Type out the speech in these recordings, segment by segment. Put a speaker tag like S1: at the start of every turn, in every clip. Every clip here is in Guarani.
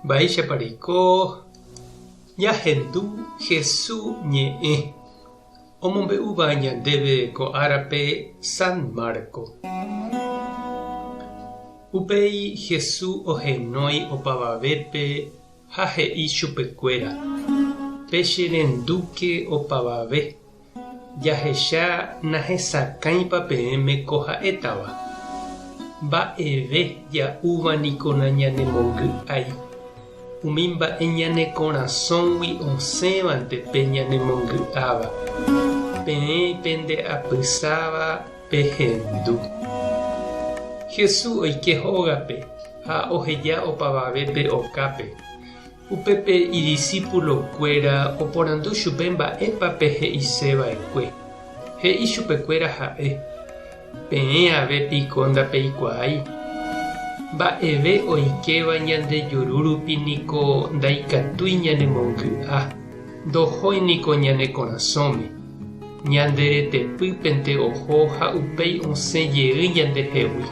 S1: Mba'éichapa reiko ñahendu Hesu ñe'ẽ omombe'úva ñandéve ko árape San Marco. Upéi Hesu ohenói opavavépe ha he'i chupekuéra, Pecherendúke opavave. Jahecha nahesakãipa peẽme ko ha'étava. Mba'eve ja'úva niko nañanemongy'ái. Umi mba'e ñane korasõgui osẽvante pe ñanemongy'áva. Peẽ pende apysáva pehendu. Jesús oike hógape ha oheja opavavépe okápe. Upépe idisípulokuéra oporandu chupe mba'épa pe he'ise va'ekue. He'i chupekuéra ha'e, Peẽ ave piko ndapeikuaái? Mba'eve oikéva ñande juru rupi niko ndaikatúi ñanemongy'a, ndohói niko ñane korasõme. Ñande retepýpente oho ha upéi osẽ jey ñandehegui.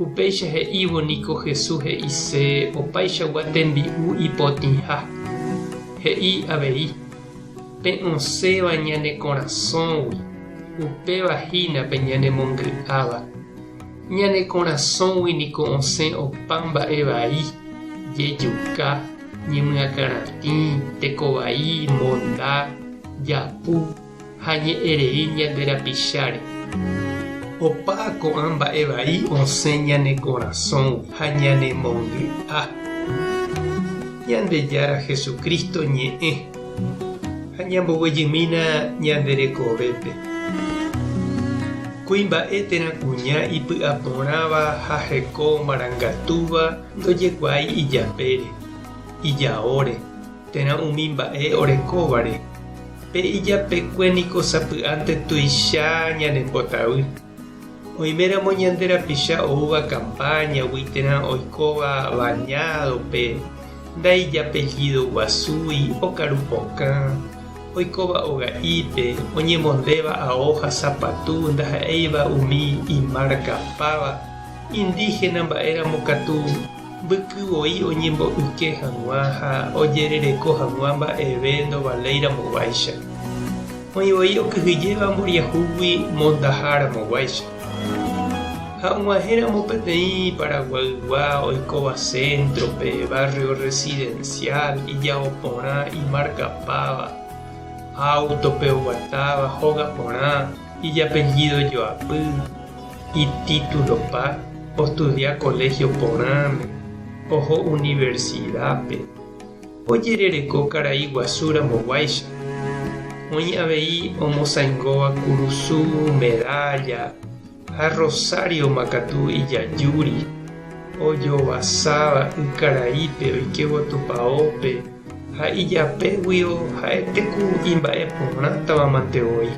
S1: Upéicha he'ívo niko Jesús he'ise opaichagua tembi'u ipotĩha. He'i avei, Pe osẽva ñane korasõgui, upéva hína pe ñanemongy'áva. Ñane korasõgui niko osẽ opa mba'e vai, jejuka, ñemyakãratĩ, tekovai, monda, japu ha ñe'ẽrei ñande rapicháre. Opa ko'ã mba'e vai osẽ ñane korasõgui ha ñanemongy'a. Ñandejára Jesucristo ñe'ẽ ha ñamboguejymína ñande rekovépe. Kuimba'e térã kuña ipy'aporãva ha heko marangatúva ndojekuaái ijapére, ijaóre, térã umi mba'e orekóvare. Pe ijapekue niko sapy'ánte tuicha ñanembotavy. Oiméramo ñande rapicha oúva kampáñagui térã oikóva bañádope, ndaijapellidoguasúi, okaru pokã, oikóva oga'ípe, oñemondéva ao ha sapatu ndaha'éiva umi imarkapáva, Indígena mba'éramo katu mbyky voi oñembo'yke hag̃ua ha ojerereko hag̃ua mba'eve ndovaléiramoguáicha. Oĩ voi okyhyjéva mboriahúgui mondaharamoguáicha. Ha og̃uahẽramo peteĩ Paraguaygua oikóva centro-pe, barrio residencial, ijao porã, imarkapáva, auto-pe oguatáva, hóga porã, ijapellido joapy, Itítulopa, ostudia colegio porãme, oho universidad-pe, ojerereko karai guasu ramoguáicha. Oĩ avei omosaingóva kurusu, medalla ha rosario-ma katu ijajúri, ojovasáva ykaraípe oikévo tupaópe ha ijapéguio ha'ete ku imba'e porãtava mante voi.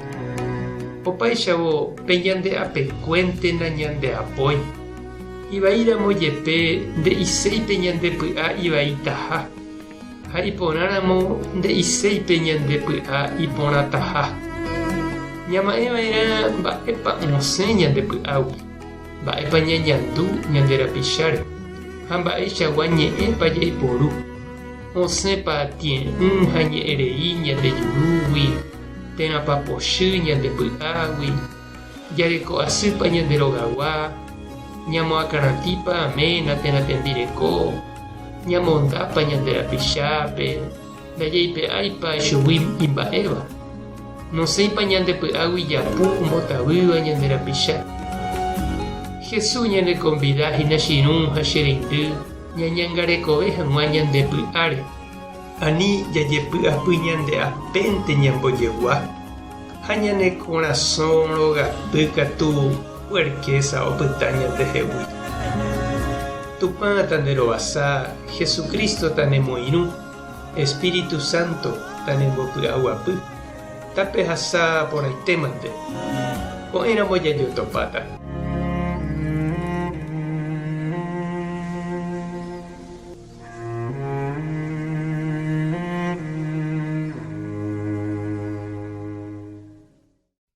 S1: Opáichavo pe ñande apekuénte nañandeapói. Ivaíramo jepe nde'iséi pe ñande py'a ivaitaha, ha iporãramo nde'iséi pe ñande py'a iporãtaha. Ñama'ẽ va'erã mba'épa osẽ ñande py'águi, mba'épa ñañandu ñande rapicháre, ha mba'eichagua ñe'ẽpa jaiporu. Osẽpa tie'ỹ ha ñe'ẽrei ñande jurúgui, térãpa pochy ñande py'águi, jareko asýpa ñande rogagua, ñamoakãratĩpa ména térã tembireko, ñamondápa ñande rapichápe, ndajaipe'áipa chugui imba'éva, nosẽipa ñande py'águi japu ombotavýva ñande rapicha. Jesús ñanekonvida hína che irũ ha che reindy ñañangarekove hag̃ua ñande py'áre. Ani jajepy'apy ñande apénte ñambojegua, ha ñane korasõ rogapy katu puerkésa opyta ñandehegui. Tupã tanderovasa, Jesucristo tanemoirũ, Espíritu Santo tanembopy'aguapy, tapehasa porãitémante. Ko'ẽramo jajotopáta.